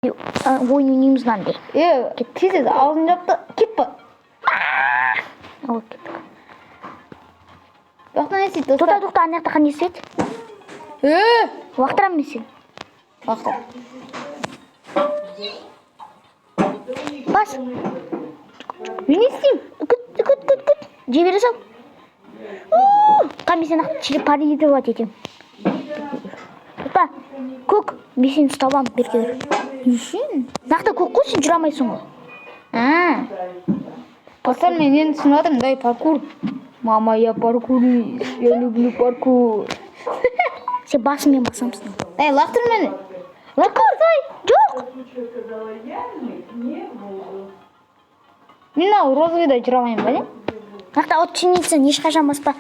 Ойын ойнаймыз мынандай. Е, тез тез аузын жапты. Кет па. Ал, кеттік. Бұл жақта не істейді, Тоқта, достар? тоқта, ана жақта қандай свет? Е, Лақтырамын мен сені. лақтыр. Бас. Мен не істеймін? Күт, күт, күт, күт. Жей бере сал. Қа, мен сені телепортировать етемін. Тоқта, көк, мен сені ұстап аламын, бері кел. Үшін? Нақты көк қой, сен жүре алмайсың ғой. А. Достар, мен енді түсініп жатырмын. Дай паркур. Мама, я паркурист. Я люблю паркур. Сен басыңмен басамсың. Ей, лақтыр мені. Лақтыр. Жоқ. Мен мынау розовыйда жүре алмаймын ба, не? Нақты от сен ешқашан баспа.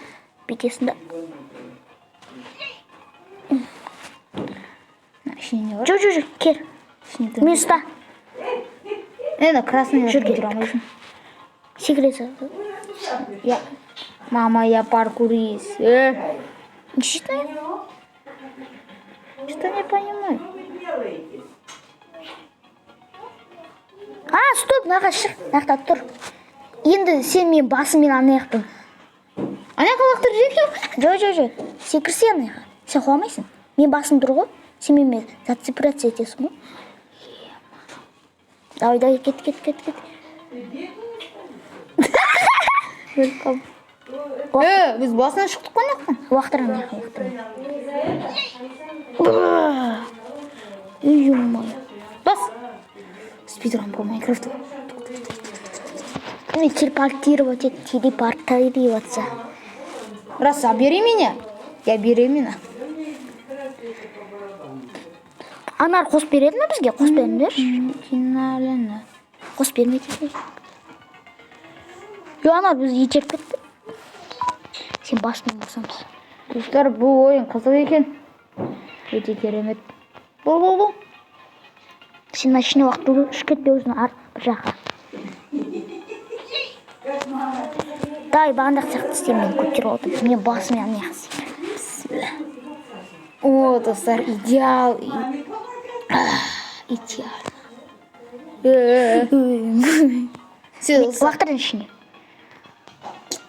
Бүйтесің да. Мына ішінде не бар? Жүр, жүр, жүр, кел. Ішінде Мен ұста. Енді красный Жүр, жүре кеттік. алмайсың. Секіре сал. Я. Мама, я паркурист. Не істейді? Что не понимаю? А, стоп, мынаға шық, мына тұр. Енді сен мен басыңмен ана жақтан. Ана жаққа лақтырып жіберейін. Жоқ, жоқ, жоқ. Секірсе ана жаққа. Сен құламайсың. Мен басым тұр ғой. Сен менімен зацепляться етесің ғой. Давай, давай, кет, кет, кет, кет. Өліп қалдым. Біз басынан шықтық қой ана жақтан. Лақтыр ана жаққа, лақтыр. Ё-моё. Бас. Спидран по Майнкрафту. Мен телепортировать ет, телепортироваться. Раз, забери меня. Я беременна. Анар қосып береді ме бізге? Қосып беріңдерші. Финалена. Қосып бермейді екен. Йо, анар бізді итеріп кетті. Сен басымен басамыз. Достар, бұл ойын қызық екен. Өте керемет. Бол, бол, бол. Сен начни уақыт ұшып кетпе өзің ар бір жаққа. Давай, бағандағы сияқты істе, мен көтеріп алдым. Мен басымен ана жаққа істеймін. О, достар, идеал. Идеально. Все, достар. Лақтыр ішіне.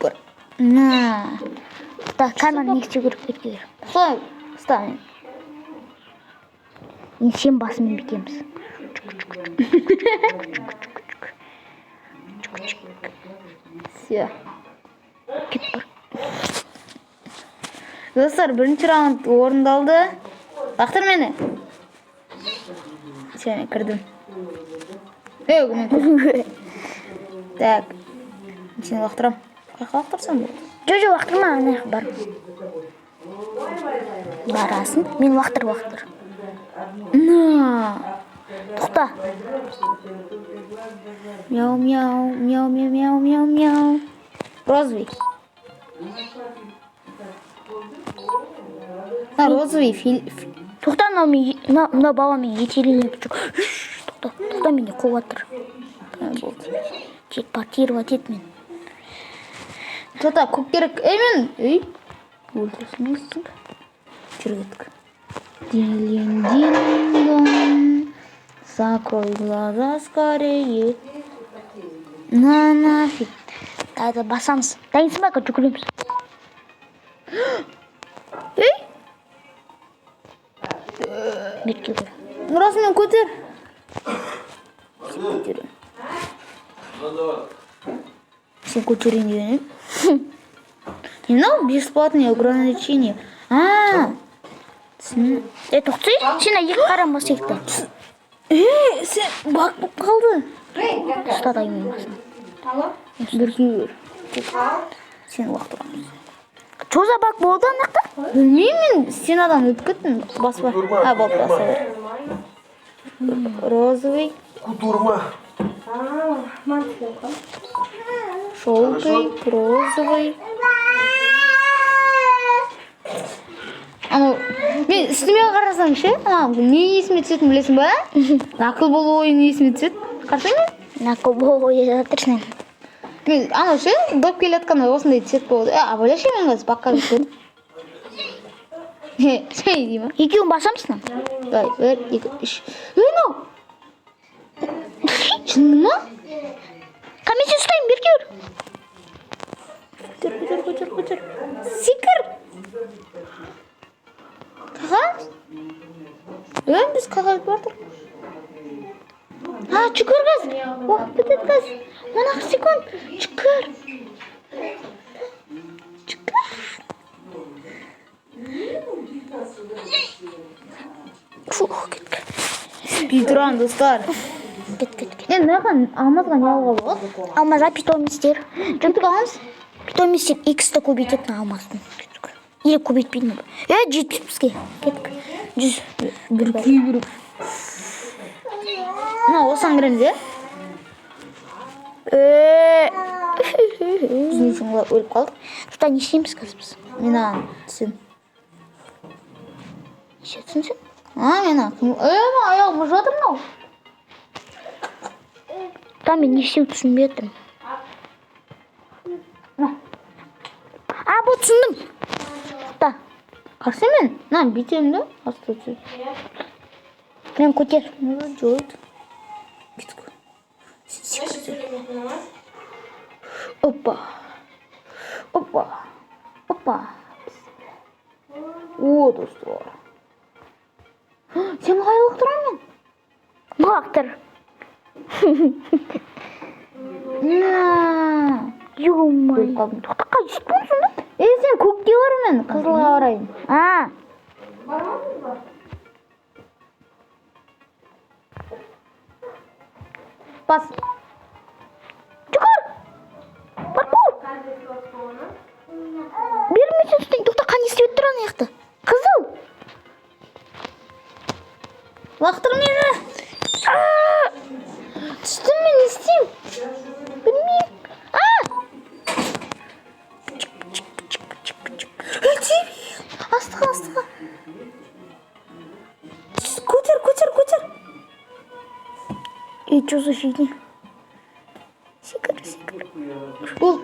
Бар. На. Так, камераны не істеу керек, бері кел. Солай ұста. Енді сен басымен бүйтеміз. Все. Кет бар. Достар, бірінші раунд орындалды. Лақтыр мені. Все, мен кірдім. Ей, мен кірдім. Так. Мен сені лақтырам. Қай жаққа лақтырсам болады? Жоқ, жоқ, лақтырма, ана жаққа бар. Барасың. Мен лақтыр, лақтыр. На. Тоқта. Мяу, мяу, мяу, мяу, мяу, мяу, мяу. Розовый. А, розовый фил... Тоқта, мынау мен мына бала мен етеленіп жүр. Шш, тоқта, тоқта, мені қуып жатыр. Болды. Телепортировать ет мен. Что-то көк керек. Ей, мен... Ей. Өлтірсін. Жүр, кеттік. Дилин, дилин, дон. Закрой глаза скорее. На нафиг. Давай, басамыз. Дайынсың ба? Жүгіреміз. Ей! Бетке көр. Нұрасымен көтер. Сен көтерем. Сен көтерейін деген едім. Не мынау бесплатное ограничение. А, түсін. Е, тоқтай, сен екі қаран бас екті. Е, сен баг болып қалды. Ұста да мен басын. Бірге бер. Сен лақтырамыз. Чо за баг болды ана жақта? Білмеймін, мен стенадан өтіп кеттім. Баспа. А, болды, баса бер. Розовый, Кутурма. желтый, розовый. Анау, мен үстіме қарасаң ше, ана не есіме түсетінін білесің ба? Нақыл болу ойыны есіме түседі. Қарасаң ба? Накобо жатырсың. Мен анау ше, доп келе жатқанда осындай цвет болады. Е, а ойлашы, мен қазір баққа кіріп шай дей ма? Екеуін басамыз. Давай, бір, екі, үш. Ей, мынау! Шынды ма? Қа, мен сені ұстаймын, бері кел. Көтер, көтер, көтер, көтер. Секір. Қаға? Е, біз қаға кетіп бара. А, жүгір қазір. Уақыт бітеді қазір. 10-ақ секунд. Жүгір. Жүгір. Фух, кеттік. Спидран, достар. Кет, кет, кет. Енді мынаған алмазға не алуға болады? Алмазға питомецтер. Жемтік аламыз? Питомецтер иксті көбейтетін алмаздың. Кеттік. Или көбейтпейді ме? Е, 70-ке. Кеттік. 100. Бір күй керек. Мына осыған кіреміз, иә? Е. Біз не үшін олай өліп қалдық? Тоқта, не істейміз қазір біз? Мен аған түсемін. Не істейсің сен? А, мен аған. Е, мына аяғым мұжып жатыр мынау. Тоқта, мен не істеуді түсінбей жатырмын. А, бұл түсіндім. Тоқта, Қарсы мен. Мынаны бүйтемін да, астына түседі. мен көтер. Ну, жойды. Кеттік. Опа. Опа. Опа. О, достар. Сен қалай лақтырамын мен? Лақтыр. На. Ё-моё. Өліп қалдым. Тоқта, қалай түспеймін сонда? Е, сен көкке бар, мен қызылға барайын. А, Бас. Жүгір. Паркур. Бермесін үстін. Тоқта, қане істеп тұр ана жақта? Қызыл. Лақтыр мені. Түстім мен, не істеймін? Білмеймін. А! Астыға, астыға. Көтер, көтер, көтер. И что за фигня? Секір, секір. Бұл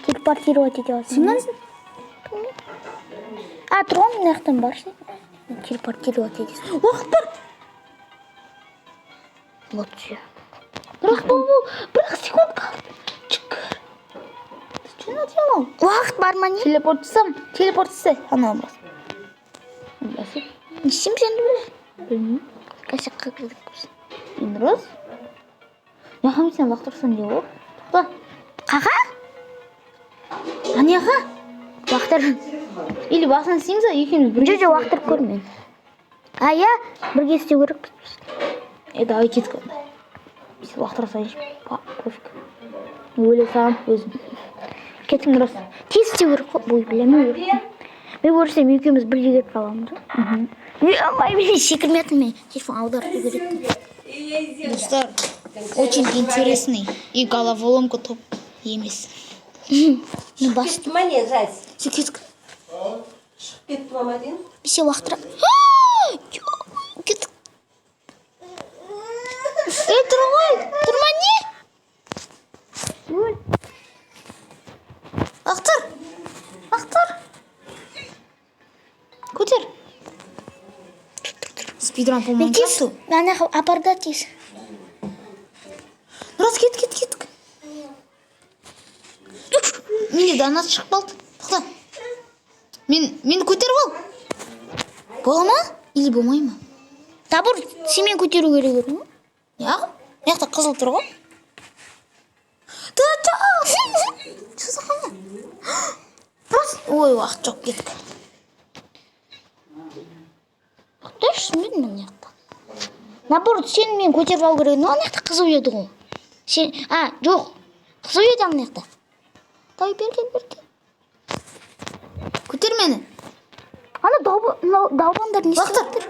Телепортировать ете аласың. сен қандайсың? А, тұрған мына жақтан барсың. Телепортировать етесің. Уақыт бар. Вот все. Бірақ бұл, бұл, бір-ақ секунд қалды. Жүгір. Что наделал? Уақыт бар ма не? Телепорт жасам, телепорт жасай. Ана бас. Басып. Не істейміз енді біз? Білмеймін. Косякқа кірдік біз. Енді рас. Яға, мен сені лақтырсам не болады? Тоқта. Қаға? Ана яға. Лақтыр. Или басынан істейміз ба, екеуміз бірге? Жоқ, жоқ, лақтырып көр мен. А, иә, бірге істеу керекпіз біз. Е, давай кеттік онда. Біз лақтыра салайыншы. Пофиг. Өле саламын өзім. Кеттік рас. Тез істеу керек қой. Ой, білемін. Мен көрсем екеуміз бірге кетіп қаламыз ғой. Ой, мен секірмей жатырмын мен. Телефон аударып жібереді. Достар, очень интересный и головоломка топ емес. Мен бас. Кетті ма не, жаз? Все, кеттік. Шығып кетті ма Мадин? Сен лақтыра. Кеттік. Ей, тұр ғой. Тұрма не? Лақтыр. Лақтыр. Көтер. Спидран по Мен моему тез. Ана жаққа апар да тез. Рас, кет, кет, кеттік. Менде донат шығып қалды. Тоқта. Мен мені көтеріп ал. Бола ма? Или болмай ма? Табыр, сен мен көтеру керек еді ғой. Неғып? Мына жақта қызыл тұр ғой. Да, да. Что за хуйня? Рас. Ой, уақыт жоқ, кеттік. Тоқташы, түсінбедім мен мына жақта. Наоборот, сен мен көтеріп алу керек еді ғой, ана жақта қызыл еді ғой. Сен, а, жоқ. Қызыл еді ана жақта. Давай, бері кел, бері кел. Көтер мені. Ана долбандар не істеп Лақтыр. жатыр?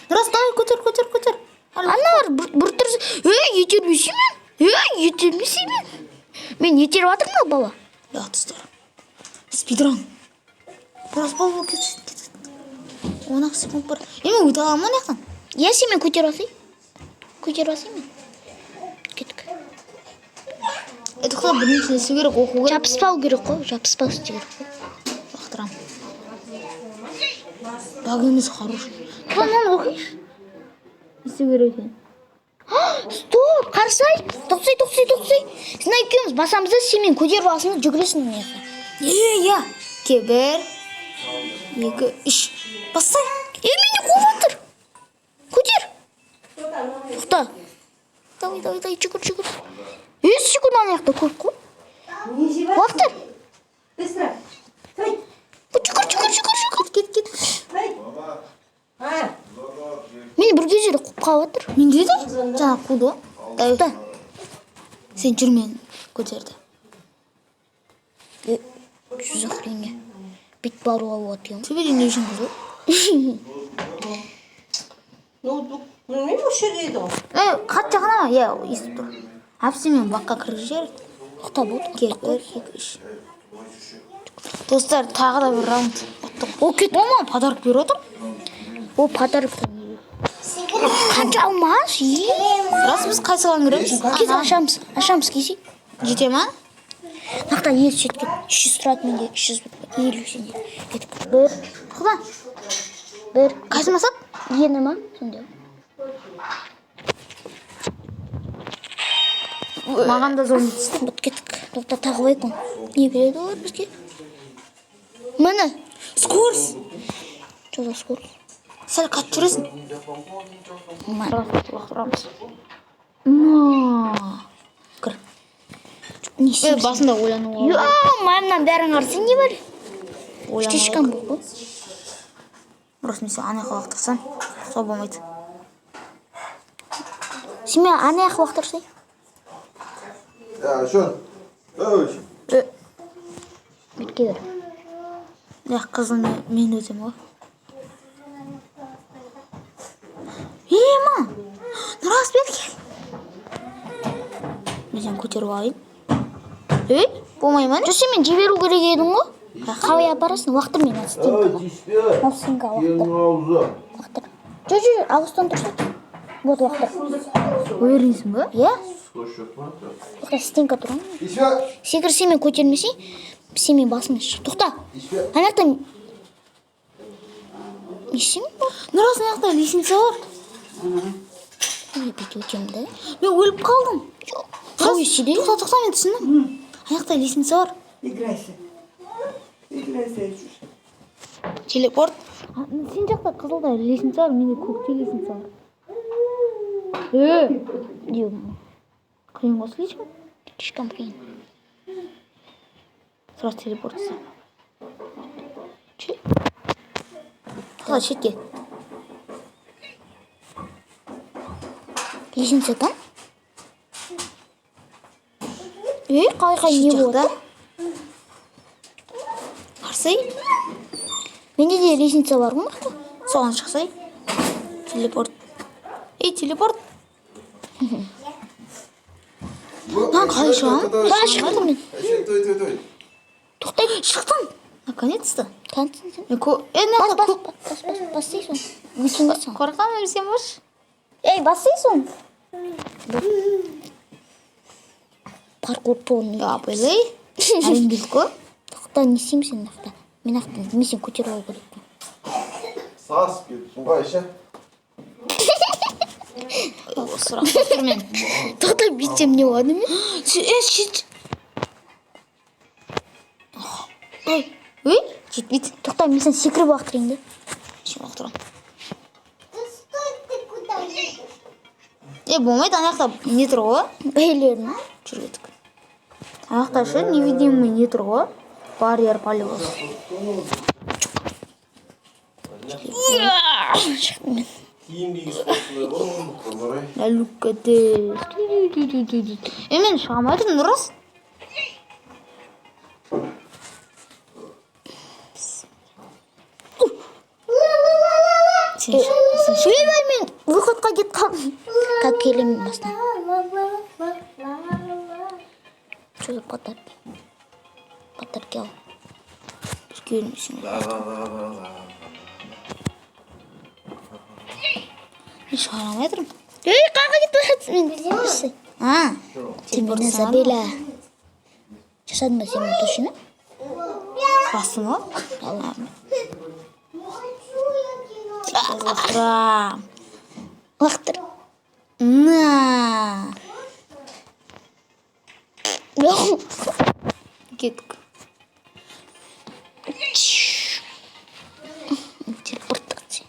Рас, давай, көтер, көтер, көтер. Аналар бір түр. Ей, итермесей мен. Ей, итермесей мен. Мен итеріп жатырмын ба, бала? Да, достар. Спидран. Рас, бол, бол, кет, кет, кет. 10-ақ секунд бар. Е, мен өте аламын ана жақтан. Иә, сен мен көтеріп алсай. Көтеріп алсай мен. Кеттік. Е, тоқта, бірінші не істеу керек, оқу керек. Жабыспау керек қой, жабыспау істеу керек қой. Лақтырамын. Баг емес, хороший. Тоқта, мынаны оқиыншы. Не істеу керек екен? Стоп! Қарасай, тоқтай, тоқтай, тоқтай. Сен екеуміз басамыз да, сен мені көтеріп аласың да жүгіресің мына жаққа. Е, иә. Ке, бір, екі, үш. Бассай. Е, мені қуып жатыр. Көтер. Тоқта. Давай, давай, давай, жүгір, жүгір. Е, секунд, ана жақта көп қой. Не жеп Лақтыр. Быстро. Той. Жүгір, жүгір, жүгір, жүгір. Кет, кет, кет. Той. А, Мені бір кездері қуып қалып жатыр. Менде де жаңа қуды ғой. Тоқта. Сен жүр, мен көтерді. Е, жүз ақ теңге. Бүйтіп баруға болады екен. Төбеден не үшін қызыл? Ноутбук. Білмеймін, осы жерде еді ғой. Е, қатты жақын ма? Иә, естіп тұр. Әпсе, мен баққа кіргізіп жіберді. Тоқта, болды. Кел, бір, екі, үш. Достар, тағы да бір раунд ұттық. О, кет. О, маған подарок беріп отыр. О, подарок. Қанша алмас? Е, Рас, біз қайсыған кіреміз? кет, ашамыз. Ашамыз келсей. Жете ма? Мақта ел сөйткен. 300 тұрады менде, 350 сенде. Кеттік. Бір, Тоқта. бір. Қайсы масат? Ені ма? Сондай. Маған да зомби түсті. Вот, кеттік. Тоқта, тағы алайық оны. Не береді олар бізге? Міне. Скорость. Что за скорость? Сәл қатты жүресің. Ма. Лақтырамыз. Ма. Кір. Не Е, істейміз? басында ойлануға. Йо, мамнан бәрін қарасаң, не бар? Ойлануға. Слишком бұл ғой. Рас, мен сен ана жаққа лақтырсам, сол болмайды. Сен мен ана жаққа лақтырсай. Ja, schon. Ой. Е, Бетке бер. мына қызыл мен өтемін ғой. Е, ма! Нұрас, бері кел. Мен сені көтеріп алайын. Ей, болмай ма? Жоқ, сен мен жіберу керек едің ғой. Қалай апарасың? Лақтыр мен Ой, стенкаға. тиіспе. Ал стенкаға лақтыр. Елдің аузы. Лақтыр. Жоқ, жоқ, ауыздан тұрса. Вот, лақтыр. Уверенсің ба? Иә? Қос жоқ па? Тоқта, стенка тұр ғой. Тиіспе. Секірсе, мен көтермесең, сен мен басыңа шық. Тоқта. Тиіспе. Ана жақта не істеймін? Нұрас, мына жақта лестница бар. Ой, бүйтіп өтемін да. Мен өліп қалдым. Қалай істейді? Тоқта, тоқта, мен түсіндім. Ана жақта лестница бар. Играйся. Играйся. Телепорт. Сен жақта қызылда лестница бар, менде көкте лестница бар. Е, Деймін. қиын ғой слишком. Слишком қиын. Сразу телепорт жасап. Че? Тоқта, шетке. Лестница там? Ей, қалай, қалай, не Шет болады? жақта. Қарсай. Менде де лестница бар ғой мына. Соған шықсай. Телепорт. Ей, телепорт. Мынаны қалай шығамын? Қалай шықтым мен? Той, той, той. Тоқтай. Шықтым. Наконец-то. Тансын сен. Мен Е, мына Бас, жақта бас, көк. бас, бас, бас дейсің. Өсің сен. Қорқамын, сен бош. Ей, бас дейсің. Паркур полный. Абайлай. Әрең келдік қой. Тоқта, не істеймін сен мына? Мен ақтан, мен сені көтеріп алу керекпін. Сасып кеттің ғой, ше. Сұрақ тұр мен. Тоқта, бүйтсем не болады мен? Е, шет. Ой, ой, жетпейді. Тоқта, мен сені секіріп лақтырайын да. Сен лақтырамын. Е, болмайды, ана жақта не тұр ғой? Әйлерін. Жүр, кеттік. Ана жақта ше, невидимый не тұр ғой? Барьер полет. Шықтым мен. Киім кигізіп қойсыңдар ғой, орындыққа. Look at this. Е, мен шыға алмай тұрмын, Нұрас. Сен сен шық. Ойбай, мен выходқа кетіп қалдым. Как келемін басынан? Что за подарки? Подарки ал. Келмейсің. Ла, ла, ла, ла, ла. Мен шыға алмай тұрмын. Ей, қаяққа кетіп бара жатсың? Мен А, Сен мені Изабелла жасадың ба сен точно? Бастым ғой. Лақтырам. Лақтыр. На. Кеттік. Телепортация.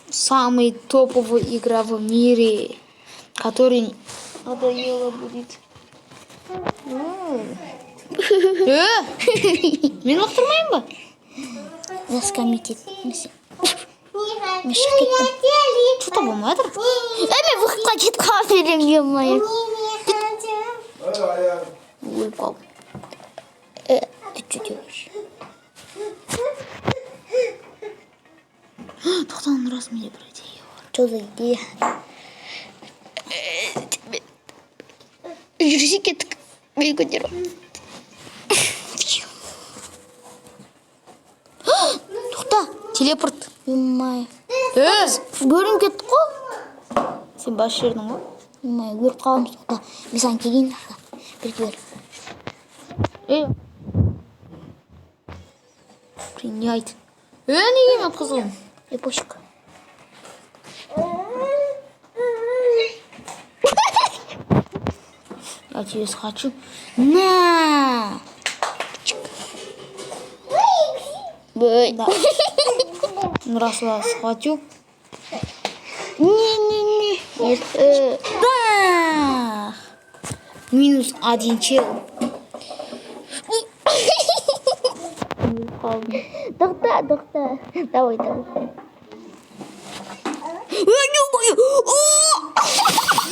Самый топовый игра в мире, который надоело будет. Э, мен лақтырмайын ба? Заскамить. Мен шығып кеттім. Что-то болмай жатыр. Е, мен выход қа кетіп қала беремін, ё-моё. Ай, аяғым. Өліп қалдым. Э, ты что делаешь? Тоқта, рас, менде бір идея бар. Что за идея? Жүрсе, кеттік. Мен көтеріп. Тоқта. Телепорт. Ё-моё. Э, Бөлініп кеттік қой. Сен бас жібердің ғой. Ё-моё, өліп қаламыз, тоқта. Мен саған келейін. Бірге бер. Э. Принять. Э, неге мен қызығым? Е, пофиг. Я тебе схочу. На! Бэй. Да. Нұрасыл, схватю. Не-не-не. Нет. Бах! Минус один чел. Өліп қалдым. Тоқта, тоқта. Давай, давай.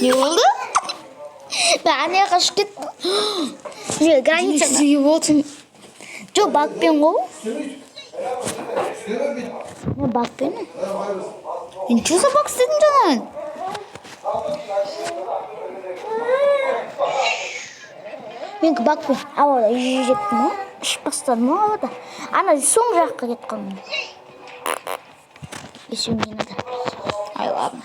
Не болды? Мен ана жаққа ұшып кеттім. Не, граница. Не істеуге болады? Жоқ, багпен ғой. Үстеме бүйтіп. Мен багпен. Мен что за баг істедім жаңа мен? Мен багпен ауада жеттім ғой. Ұшып бастадым ғой ауада. Ана соң жаққа кетіп қалдым. Еще не надо. Ай, ладно.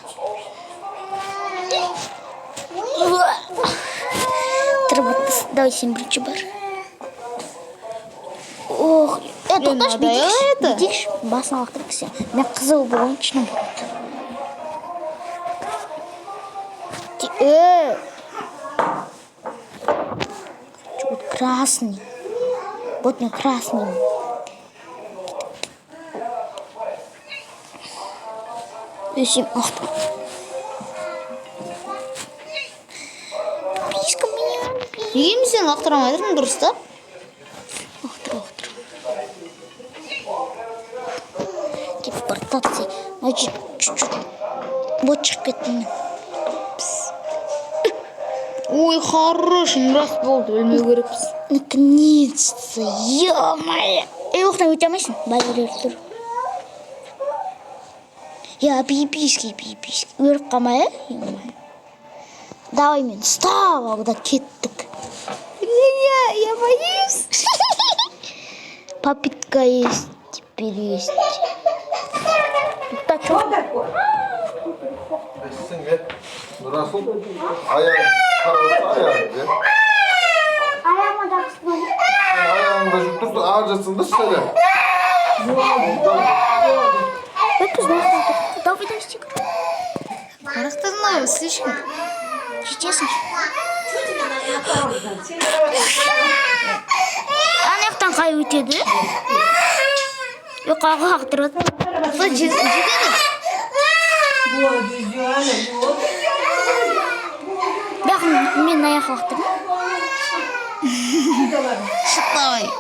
Тұрып. Давай, сен бірінші бар. Ох, е, тоқташы, Надоело бүйтейікші, это. бүйтейікші, басын лақтырайық сен. Мен қызыл болайыншы, наоборот. Э! Вот красный. Вот мен красный. Өсем, ақтым. Писька меня. Неге мен сені лақтыра алмай тұрмын дұрыстап? Ақтыр, ақтыр. Телепортация. Значит, чуть-чуть. Вот шығып кеттім мен. Ой, хорош, рас болды, өлмеу керекпіз. Наконец-то, ё-моё. Ей, оқтан өте алмайсың. Барьерлер тұр. Я пиписьки, пиписьки. Өліп қалмай, ә? Ё-моё. Давай, мен ұстап ал да кеттік. Я боюсь. Попытка есть, теперь есть. Тоқта, чё? Что такое? Естісің бе? Нұрасыл, аяғың қарап аяғың, иә? Аяғыма жабысты. Сен аяғыңда жүріп тұрсың, ар жатсың да сәлем. Давай, давай, стик. Қарақтарына слишком. Жетесің. Что тебе на порог? Сен Ана жақтан қай өтеді? Жоқ, қайға лақтырып. Сол жетеді. Вот, Диана, вот. Бірақ мен аяқ лақтырдым. Давай.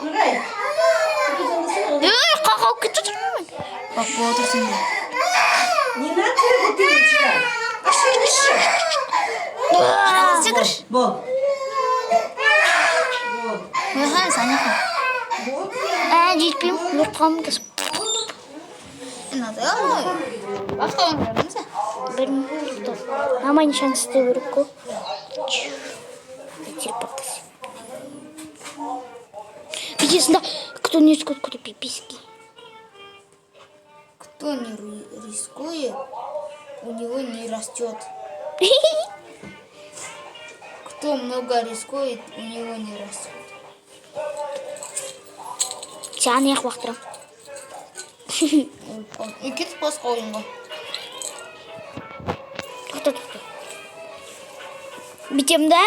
Нұрай. Ей, қаға алып кетіп жатырмын мен. Бақ болып отырсың ба? Не надо тебе бутылочка. Ашыңызшы. Секірші. Бол. Бол. Ойхан, Саняхан. Бол. Ә, жетпеймін. Өліп қаламын қазір. Надоело ғой. Басқа ойын ойнаймыз ба? Білмеймін. Нормальный шанс істеу керек қой. Телепортация. Бүйтесің да, кто не рискует, кто пиписьки. Кто не рискует, у него не растет. Кто много рискует, у него не растет. Сен аяқ лақтырамын. И кетіп басқа ойынға. Тоқта, тоқта. Бүйтемін да.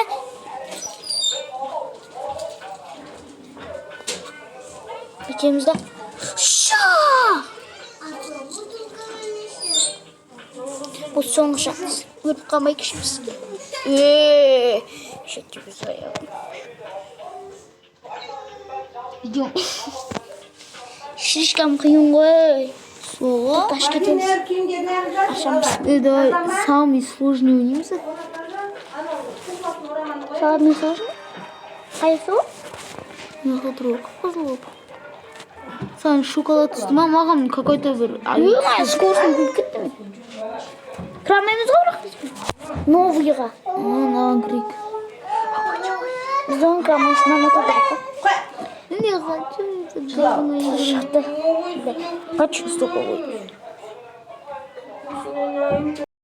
Бүйтеміз да. Ша! Бұл соңғы шанс. Өліп қалмайықшы біз. Е, жетіп аяғым. Идем. Слишком қиын ғой. Соға. Таш кетеміз. Ашамыз. Давай самый сложный ойнаймыз. Самый сложный? Қайсы ол? Мына тұр қызыл болып. Саған шоколад түсті ма? Маған какой-то бір Ой, скоростьін көріп кеттім. Кіре алмаймыз ғой бірақ біз. Новыйға. Мынаған кірейік. Біз оған кіре алмаймыз, мынаны отырдық қой. Не хочу это говно. Шықты. Почувствовал.